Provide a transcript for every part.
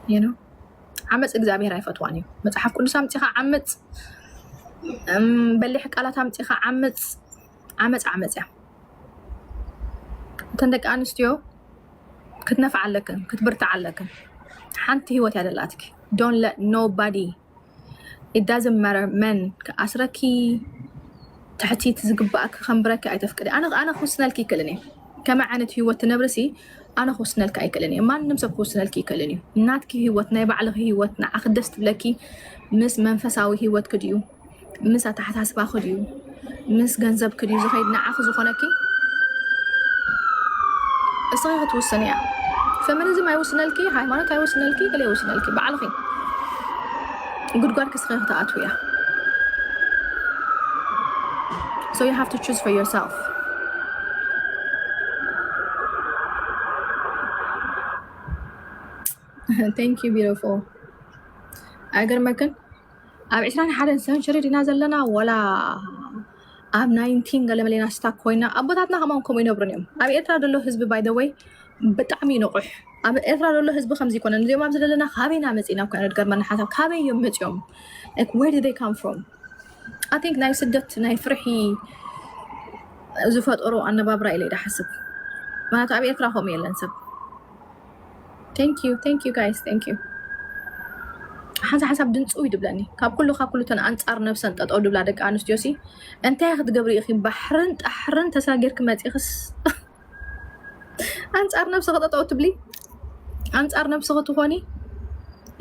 you know? ዓመፅ እግዚኣብሔር ኣይፈትዋን እዩ። መፅሓፍ ቅዱስ ኣምፂኻ ዓምፅ፣ እም፣ በሊሕ ቃላት ኣምፂኻ ዓምፅ። ዓመፅ ዓመፅ እያ። እተን ደቂ ኣንስትዮ ክትነፍዓ ኣለክን ክትብርትዓ ኣለክን። ሓንቲ ህይወት እያ ደላትኪ። Don't let nobody, it doesn't matter, men ክኣስረኪ፣ ትሕቲት ዝግባእኪ ከንብረኪ ኣይተፍቅዲ። ኣነ ኣነ ክውስነልኪ ይክእልን እየ። ከመይ ዓይነት ህይወት ትነብርሲ ኣነ ክውስነልኪ ኣይክእልን እየ። ማንም ሰብ ክውስነልኪ ይክእልን እዩ። ናትኪ ህይወት፣ ናይ ባዕልኺ ህይወት፣ ንዓኺ ደስ ትብለኪ፣ ምስ መንፈሳዊ ህይወትኪ ድዩ፣ ምስ ኣተሓሳስባኺ ድዩ፣ ምስ ገንዘብኪ ድዩ ዝኸይድ፣ ንዓኺ ዝኾነኪ እስኺ ክትውስን እያ። ፌሚኒዝም ኣይውስነልኪ፣ ሃይማኖት ኣይውስነልኪ፣ ገለ ይውስነልኪ፣ ባዕልኺ ጉድጓድኪ እስኺ ክትኣትዊ እያ። So you have to choose for yourself. Thank you, beautiful. ኣይገርመክን? ኣብ ዕስራን ሓደን ሰንቸሪ ዲና ዘለና፣ ወላ ኣብ ናይንቲን ገለ መለና ስታክ ኮይና? ኣቦታትና ከማን ከምኡ ይነብሩን እዮም። ኣብ ኤርትራ ዘሎ ህዝቢ፣ by the way፣ ብጣዕሚ ይንቑሕ። ኣብ ኤርትራ ዘሎ ህዝቢ ከምዚ ይኮነን። እዚኦም ኣብዚ ዘለና ካበይና መፂና እኮ ንገርመና ሓሳብ፣ ካበይ እዮም መፂኦም? Like, where did they come from? I think ናይ ስደት ናይ ፍርሒ ዝፈጠሩ ኣነባብራ ኢለ ኢዳ ሓስብ። ምክንያቱ ኣብ ኤርትራ ከምኡ የለን ሰብ። Thank you, thank you guys, thank you. ሓንሳ ሓንሳብ ድንፅው ይድብለኒ። ካብ ኩሉ ካብ ኩሉ ተን ኣንፃር ነብሰን ጠጠው ድብላ ደቂ ኣንስትዮ ሲ እንታይ ክትገብሪ ኢኺ? ባሕርን ጣሕርን ተሳጊርኪ መፂኽስ ኣንፃር ነብስኺ ጠጠው ትብሊ፣ ኣንፃር ነብስኺ ትኾኒ።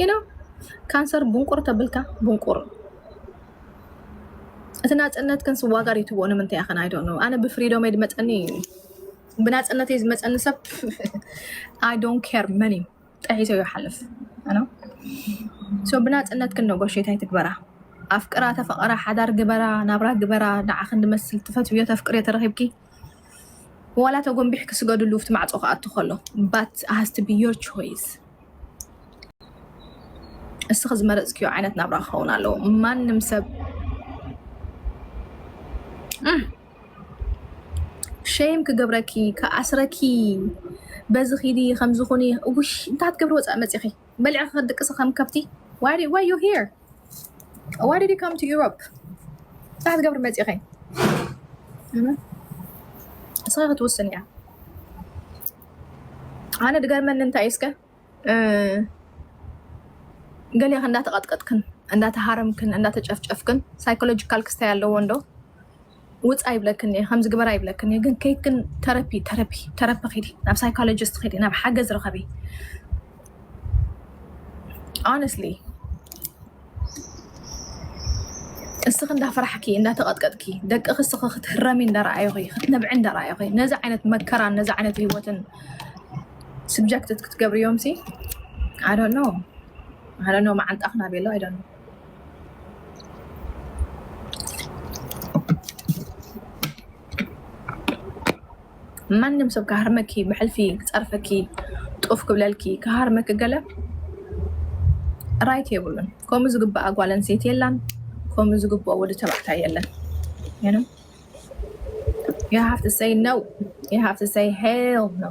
You know, ካንሰር ቡንቁር ተብልካ ቡንቁር። እቲ ናፅነትክን ስዋጋር ይትብኦ ንምንታይ ያኸን? I don't know። ኣነ ብፍሪዶም እየ ዝመፀኒ፣ ብናፅነት እየ ዝመፀኒ ሰብ። I don't care መን እዩ ጠሒሶ ይሓልፍ። ኣነ so ብናፅነትክን ነጎሽት ኣይትግበራ። ኣፍቅራ፣ ተፈቐራ፣ ሓዳር ግበራ፣ ናብራ ግበራ። ንዓኽን ዝመስል ትፈትውዮ ተፍቅርዮ ተረኺብኪ፣ ዋላ ተጎንቢሕኪ ስገድሉ፣ ኣብቲ ማዕፆ ክኣቱ ከሎ። But it has to be your choice። እስኺ ዝመረፅክዮ ዓይነት ናብራ ክኸውን ኣለዎ። ማንም ሰብ እም፣ ሸይም ክገብረኪ፣ ክኣስረኪ፣ በዚ ኺዲ፣ ከምዚ ኹኒ፣ ውሽ፣ እንታይ ትገብሪ ወፃእ መፂኺ? በሊዕኺ ክትድቅሲ ከም ከብቲ? Why do- why you here? Why did you come to Europe? እንታይ ትገብሪ መፂኺ? እም፣ እስኺ ክትውስን እያ። ኣነ ድገርመኒ እንታይ እስከ፣ እ፣ ገሊኻ እንዳተቐጥቀጥክን፣ እንዳተሃረምክን፣ እንዳተጨፍጨፍክን፣ ሳይኮሎጂካል ክስታይ ኣለዎ እንዶ? ውፃ ይብለክን እየ፣ ከምዚ ግበራ ይብለክን እየ፣ ግን ከይክን ተረፒ፣ ተረፒ፣ ተረፒ ኺዲ፣ ናብ ሳይኮሎጂስት ኺዲ፣ ናብ ሓገዝ ርኸቢ። Honestly፣ እስኺ እንዳፈራሕኪ፣ እንዳተቐጥቀጥኪ፣ ደቅኺ እስኺ ክትህረሚ እንዳረኣዩኺ፣ ክትነብዒ እንዳረኣዩኺ፣ ነዚ ዓይነት መከራን ነዚ ዓይነት ህይወትን subjected ክትገብርዮም ሲ፣ I don't know። I don't know፣ መዓንጣ ክናብ የሎ፣ I don't know። ማንም ሰብ ክሃርመኪ፣ ብሕልፊ ክፀርፈኪ፣ ጡፍ ክብለልኪ፣ ክሃርመኪ ገለ ራይት የብሉን። ከምኡ ዝግባኣ ጓል ኣንስተይቲ የላን፣ ከምኡ ዝግባኦ ወዲ ተባዕታይ የለን። You know? You have to say no. You have to say hell no.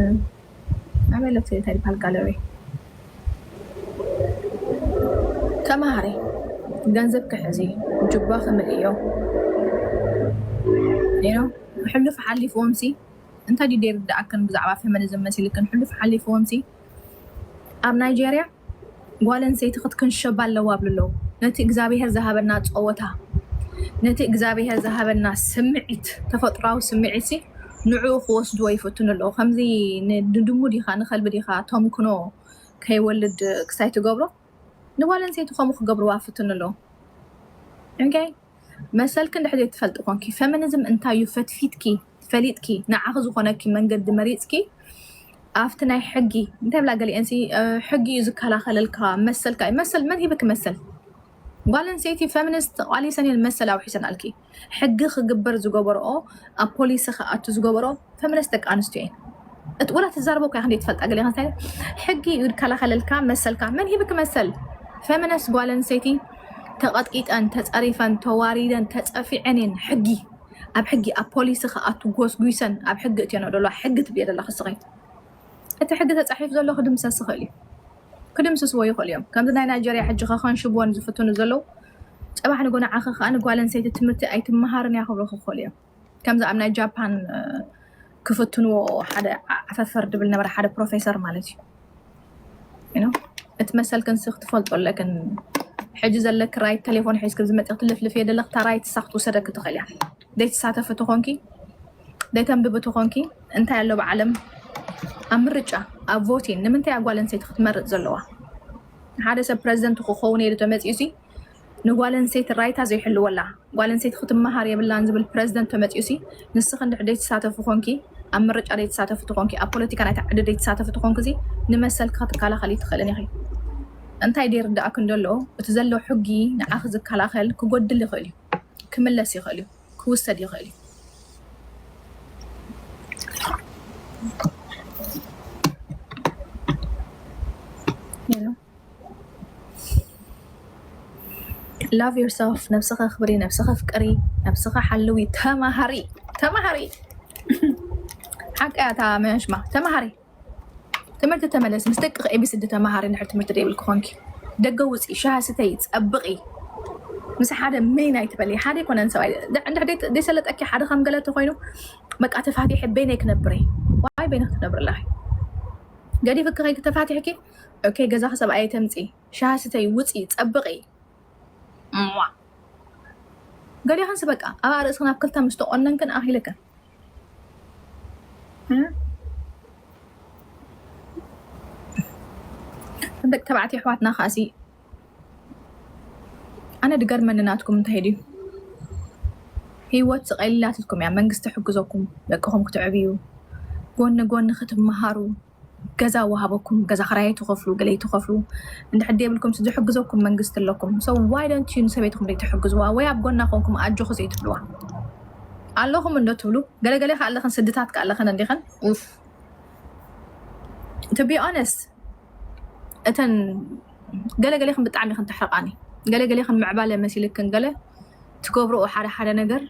እም። ኣበይ ኣለቶ እንታይ ይበሃል ጋለሪ? ተማሃሪ፣ ገንዘብ ክሕዚ፣ ጁባ ክምልእዮ። You know? ሕሉፍ ሓሊፍዎም ሲ፣ እንታይ ድዩ ደይርድኣክን ብዛዕባ ፌሚኒዝም መሲልክን? ሕሉፍ ሓሊፍዎም ሲ፣ ኣብ ናይጄርያ ጓል ኣንስተይቲ ክትክንሸባ ኣለዋ ኣብሉ ኣለዉ። ነቲ እግዚኣብሄር ዝሃበና ጸወታ፣ ነቲ እግዚኣብሄር ዝሃበና ስምዒት፣ ተፈጥሯዊ ስምዒት ሲ፣ ንዕኡ ክወስድዎ ይፍትኑ ኣለዉ። ከምዚ ን-፣ ንድሙ ዲኻ፣ ንኸልቢ ዲኻ፣ ተምክኖ ከይወልድ ክሳይ ትገብሮ፣ ንጓል ኣንስተይቲ ከምኡ ክገብርዋ ይፍትኑ ኣለዉ። ኦኬ? መሰልኪ እንድሕር ዘይትፈልጢ ኮንኪ፣ ፌሚኒዝም እንታይ እዩ ፈትፊትኪ፣ ፈሊጥኪ፣ ንዓኺ ዝኾነኪ መንገዲ መሪጽኪ፣ ኣብቲ ናይ ሕጊ፣ እንታይ ብላ ገሊአንሲ፣ እ፣ ሕጊ እዩ ዝከላኸለልካ፣ መሰልካ እዩ። መሰል መን ሂብኪ መሰል? ጓል ኣንስተይቲ ፌሚኒስት ቃሊሰን እየን መሰል ኣውሒሰናልኪ። ሕጊ ክግበር ዝገበርኦ፣ ኣብ ፖሊሲ ክኣቱ ዝገበርኦ ፌሚኒስት ደቂ ኣንስትዮ እየን። እቲ ወላ ትዛረቦ እኮ ኢኻ፣ ክንደይ ትፈልጣ ገለ ኢኻ፣ እንታይ ሕጊ እዩ ዝከላኸለልካ መሰልካ? መን ሂብኪ መሰል? ፌሚኒስት ጓል ኣንስተይቲ ተቐጥቂጠን፣ ተጸሪፈን፣ ተዋሪደን፣ ተጸፊዐን እየን። ሕጊ፣ ኣብ ሕጊ፣ ኣብ ፖሊሲ ክኣቱ ጎስጒሰን ኣብ ሕጊ እትየን ዘለዋ ሕጊ ትብልዮ ዘለኺ እስኺ። እቲ ሕጊ ተፃሒፉ ዘሎ ክድምሰስ ይኽእል እዩ። ክድምስስዎ ይኽእሉ እዮም። ከምዚ ናይ ናይጀርያ ሕጂ ከኸንሽብወን ዝፍትኑ ዘለዉ፣ ፅባሕ ንጎ ንዓኺ ከዓ ንጓል ኣንስተይቲ ትምህርቲ ኣይትመሃርን እያ ክብሉ ክኽእሉ እዮም። ከምዚ ኣብ ናይ ጃፓን ክፍትንዎ ሓደ ዓፈፈር ድብል ነበረ ሓደ ፕሮፌሰር ማለት እዩ። እቲ መሰልክን ሲ ክትፈልጦ ኣለክን። ሕጂ ዘለክ ራይት ቴሌፎን ሒዝክ ዝመፅእ ክትልፍልፍ እየ ደለክ እታ ራይት እሳ ክትውሰደክ ትኽእል እያ። ዘይትሳተፊ ትኾንኪ ዘይተንብቢ ትኾንኪ እንታይ ኣሎ ብዓለም ኣብ ምርጫ ኣብ ቮቲን ንምንታይ ኣጓል ኣንሰይቲ ክትመርጥ ዘለዋ? ሓደ ሰብ ፕረዚደንት ክኸውን እየ ተመፂኡ ሲ ንጓል ኣንሰይቲ ራይታ ዘይሕልወላ ጓል ኣንሰይቲ ክትመሃር የብላን ዝብል ፕረዚደንት ተመፂኡ ሲ ንስኺ እንድሕር ዘይትሳተፊ ኮንኪ ኣብ ምርጫ ዘይትሳተፊ ትኾንኪ ኣብ ፖለቲካ ናይታ ዓዲ ዘይትሳተፊ ትኾንኪ ሲ ንመሰልኪ ክትከላኸሊ ትኽእልን ኢኺ። እንታይ ደይርዳእክ እንደሎ እቲ ዘሎ ሕጊ ንዓኺ ዝከላኸል ክጎድል ይኽእል እዩ፣ ክምለስ ይኽእል እዩ፣ ክውሰድ ይኽእል እዩ። Love yourself፣ ነብስኻ ኣኽብሪ፣ ነብስኻ ኣፍቅሪ፣ ነብስኻ ሓልዊ፣ ተማሃሪ፣ ተማሃሪ። ሓቂ እያ እታ መሽማ፣ ተማሃሪ። ትምህርቲ ተመለስ፣ ምስ ደቂ ኤቢሲዲ ተማሃሪ፣ እንድሕር ትምህርቲ ደይብልኪ ኮንኪ። ደገ ውፂ፣ ሻሂ ስተይ፣ ፀብቒ። ምስ ሓደ መይን ኣይትበሊ፣ ሓደ ኣይኮነን ሰብኣይ። ደ- እንድሕር ደይ- ደይሰለጠኪ ሓደ ከም ገለ ተኾይኑ፣ በቃ ተፋቲሐ በይነይ ክነብር እየ። ዋይ በይነይ ክትነብሪ ኣለኺ? ገዲፍኪ ከይዲ ተፋቲሕኪ፣ ኦኬ፣ ገዛኺ ሰብኣይ ተምፂ፣ ሻሂ ስተይ፣ ውፂ፣ ፀብቒ። እሟ። ገዲኽንስ በቃ ኣብ ርእስኽን ኣብ ክልተ ምስ ተቆነንክን ኣኺልክን። እም? ደቂ ተባዕትዮ ኣሕዋትና ከኣሲ ኣነ ድገርመኒ ናትኩም እንታይ ድዩ? ህይወት ዝቐሊላትልኩም እያ። መንግስቲ ሕግዘኩም ደቅኹም ክትዕብዩ ጎኒ ጎኒ ክትመሃሩ ገዛ ወሃበኩም ገዛ ክራይ ትኸፍሉ ገለ ትኸፍሉ እንድሕር ደይብልኩም ዝሕግዘኩም መንግስቲ ኣለኩም። So why don't you ንሰበይትኩም ዘይትሕግዝዋ ወይ ኣብ ጎና ኮንኩም ኣጆኺ ዘይትብልዋ? ኣለኹም እንዶ ትብሉ ገለገለ ከ ኣለኽን ስድታት ከ ኣለኽን እንዲኽን ኡፍ to be honest እተን ገለገሌኽን ብጣዕሚ ኢኽን ተሕርቓኒ። ገለገሌኽን ምዕባለ መሲልክን ገለ ትገብርኦ ሓደ ሓደ ነገር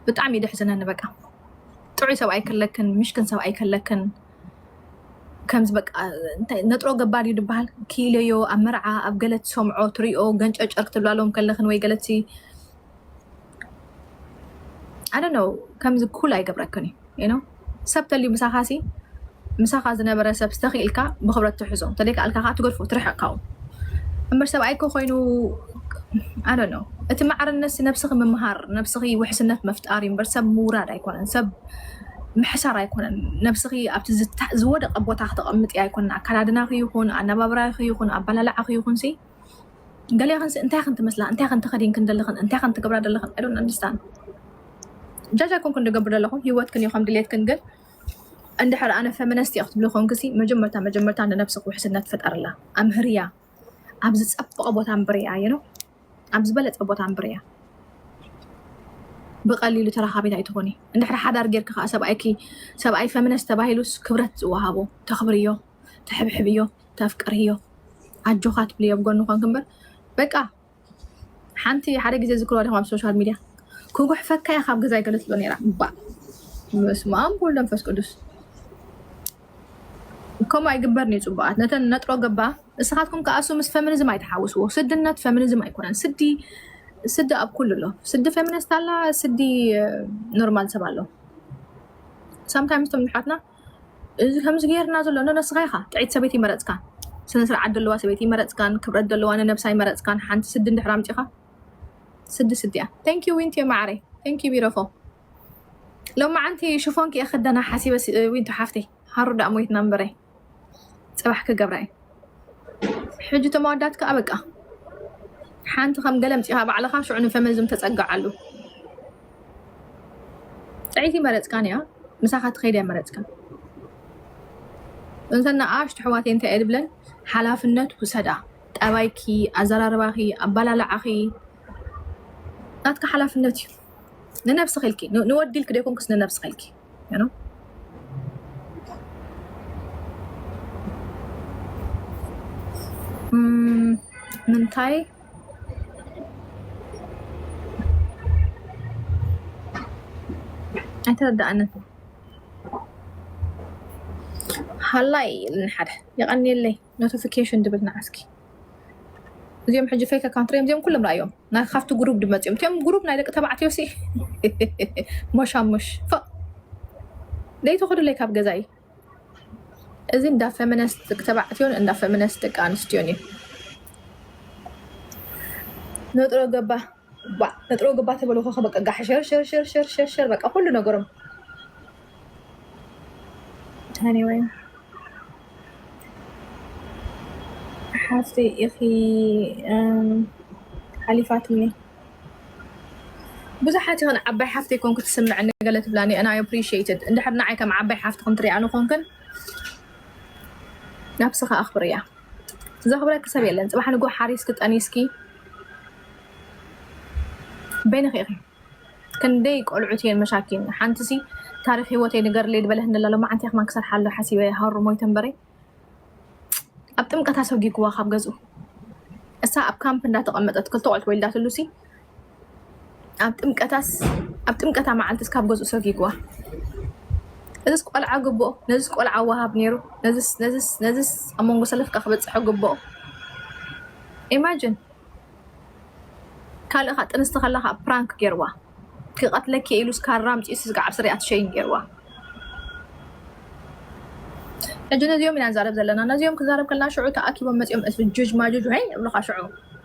ብጣዕሚ እዩ ደሕዝነኒ። በቃ ጥዑይ ሰብኣይ ከለክን ምሽክን ሰብኣይ ከለክን ከምዚ በቃ እንታይ ነጥሮ ገባር እዩ ዝበሃል ክኢለዮ ኣብ መርዓ ኣብ ገለ ትሰምዖ ትሪኦ ገንጨጨር ክትብላለዎም ከለኽን ወይ ገለትሲ I don't know ከምዚ ኩል ኣይገብረክን እዩ you know ሰብ ተልዩ ምሳኻሲ ምሳኻ ዝነበረ ሰብ ዝተኽኢልካ ብኽብረት ትሕዞ እንተደይከኣልካ ከዓ ትገድፎ ትርሕቕ ካብኡ እምበር ሰብኣይ እኮ ኮይኑ I don't know እቲ ማዕርነት ነብስኺ ምምሃር ነብስኺ ውሕስነት መፍጣር እዩ እምበር ሰብ ምውራድ ኣይኮነን ሰብ ምሕሳር ኣይኮነን ነብስኺ ኣብቲ ዝወደቀ ቦታ ክተቐምጥ ኣይኮነን ኣከዳድናኺ ይኹን ኣነባብራኺ ይኹን ኣበላልዓኺ ይኹን ሲ ገሊኣኽን እንታይ ኽን ትመስላ እንታይ ኽን ተኸዲንክን ዘለኽን እንታይ ኽን ትገብራ ዘለኽን I don't understand ጃጃ ኮንኩን ዝገብር ዘለኹም ህይወትክን እዩ ከም ድሌትክን ግን እንድሕር ኣነ ፈሚነስት እየ ክትብሊ ኮንክሲ መጀመርታ መጀመርታ ንነብስኽ ውሕስነት ፍጠርላ ኣምህርያ ኣብ ዝፀበቐ ቦታ እንብርያ you know ኣብ ዝበለፀ ቦታ እንብርያ ብቐሊሉ ተራኻቢት ኣይትኾኒ እንድሕር ሓዳር ጌርኪ ከዓ ሰብኣይኪ ሰብኣይ ፈሚነስት ተባሂሉስ ክብረት ዝወሃቦ ተኽብርዮ ተሕብሕብዮ ተፍቅርዮ ኣጆኻ ትብልዮ ብጎኑ ኮንክ እምበር በቃ ሓንቲ ሓደ ግዜ ዝክሮ ዲኹም ኣብ ሶሻል ሚድያ ክጉሕፈካ እያ ካብ ገዛ ይገለ ትብሎ ነይራ ባ በስመ ኣብ ወወልድ ወመንፈስ ቅዱስ ከምኡ ኣይግበርን እዩ ፅቡቃት ነተን ነጥሮ ገባ እስኻትኩም ከኣሱ ምስ ፈሚኒዝም ኣይተሓውስዎ ስድነት ፈሚኒዝም ኣይኮነን ስዲ ስዲ ኣብ ኩሉ ኣሎ ስዲ ፌሚኒስት ኣላ ስዲ ኖርማል ሰብ ኣሎ ሳምታይምስ ቶም ንሓትና እዚ ከምዚ ገይርና ዘሎ ኖ ነስኻ ኢኻ ጥዒት ሰበይቲ ይመረፅካን ስነ ስርዓት ዘለዋ ሰበይቲ ይመረፅካን ክብረት ዘለዋ ንነብሳ ይመረፅካን ሓንቲ ስዲ እንድሕር ኣምፂኻ ስዲ ስዲ እያ thank you ዊንትዮ ማዕረይ thank you beautiful ሎማዓንቲ ሽፎንኪ እየ ክደና ሓሲበ ዊንቶ ሓፍተይ ሃሩ ዳኣ ሞይትና እምበረይ ፅባሕ ክገብራ እየ ሕጂ ተመዋዳት ከዓ በቃ ሓንቲ ከም ገለ ምፂኻ ባዕልኻ ሽዑ ንፈመዝም ተፀግዓሉ ጥዒቲ መረፅካን እያ ምሳኻ ትኸይድ እያ መረፅካ እንተ ንኣሽቱ ኣሕዋተይ እንታይ እየ ድብለን ሓላፍነት ውሰዳ ጠባይኪ ኣዘራርባኺ ኣባላልዓኺ ናትካ ሓላፍነት እዩ ንነብስኺ ኢልኪ ንወዲ ኢልኪ ደይኮንክስ ንነብስኺ ኢልኪ you know ምንታይ ኣይተረዳእንን ሃላይ ኢልኒ ሓደ። የቐንየለይ። ኖቲፊኬሽን ድብል ንዓስኪ። እዚኦም ሕጂ ፌክ ኣካውንት ሪኦም፣ እዚኦም ኩሎም ረኣዮም። ናይ ካብቲ ግሩፕ ድመፅኦም። እቲኦም ግሩፕ ናይ ደቂ ተባዕትዮ ሲ ሞሻሙሽ። ፎእ። ደይትኹዱለይ ካብ ገዛይ። እዚ እንዳ ፌሚኒስት ደቂ ተባዕትዮን እንዳ ፌሚኒስት ደቂ ኣንስትዮን እዩ። ነጥሮ ገባ። ባ ነጥሮ ገባ ተበሉ ከ በቃ ጋሕ ሸር ሸር ሸር ሸር ሸር ሸር በቃ ኩሉ ነገሮም። Anyway፣ ሓፍቲ ኢኺ፣ እም፣ ሓሊፋትኒ። ብዙሓት ይኹን ዓባይ ሓፍቲ ይኮን ክትስምዕኒ ገለ ትብላኒ፣ and I appreciate it። እንድሕር ንዓይ ከም ዓባይ ሓፍቲ ክንትሪኣኒ ኮንክን፣ ነብስኻ ኣኽብርያ። ዘኽብረኪ ሰብ የለን። ጽባሕ ንግሆ ሓሪስኪ ጠኒስኪ በይንኺ ኢኺ። ክንደይ ቆልዑት እየን መሻኪን። ሓንቲ ሲ ታሪኽ ህይወተይ ንገርለይ ድበለት እንደላ ሎማዓንቲ ከማን ክሰርሓሉ ሓሲበ ሃሩ ሞይተ እምበረይ። ኣብ ጥምቀታ ሰጊግዋ ካብ ገዝኡ። እሳ ኣብ ካምፕ እንዳተቐመጠት ክልተ ቆልዑት ወሊዳትሉ ሲ ኣብ ጥምቀታስ፣ ኣብ ጥምቀታ መዓልትስ ካብ ገዝኡ ሰጊግዋ። እዚስ ቆልዓ ግብኦ፣ ነዚስ ቆልዓ ወሃብ ነይሩ፣ ነዚስ፣ ነዚስ፣ ነዚስ ኣብ መንጎ ሰለፍካ ክበጽሖ ግብኦ። ኢማጅን። ካልእ ካ ጥንስቲ ከለኻ ፕራንክ ገይርዋ። ክቐትለኪ ኢሉ ስካራ ኣምጺኡ ስጋ ኣብ ስሪኣ ትሸይን ገይርዋ። ሕጂ ነዚኦም ኢና ንዛረብ ዘለና። ነዚኦም ክዛረብ ከለና ሽዑ ተኣኪቦም መጺኦም እሱ ጁጅ ማጁጅ ወይ ይብሉኻ ሽዑ።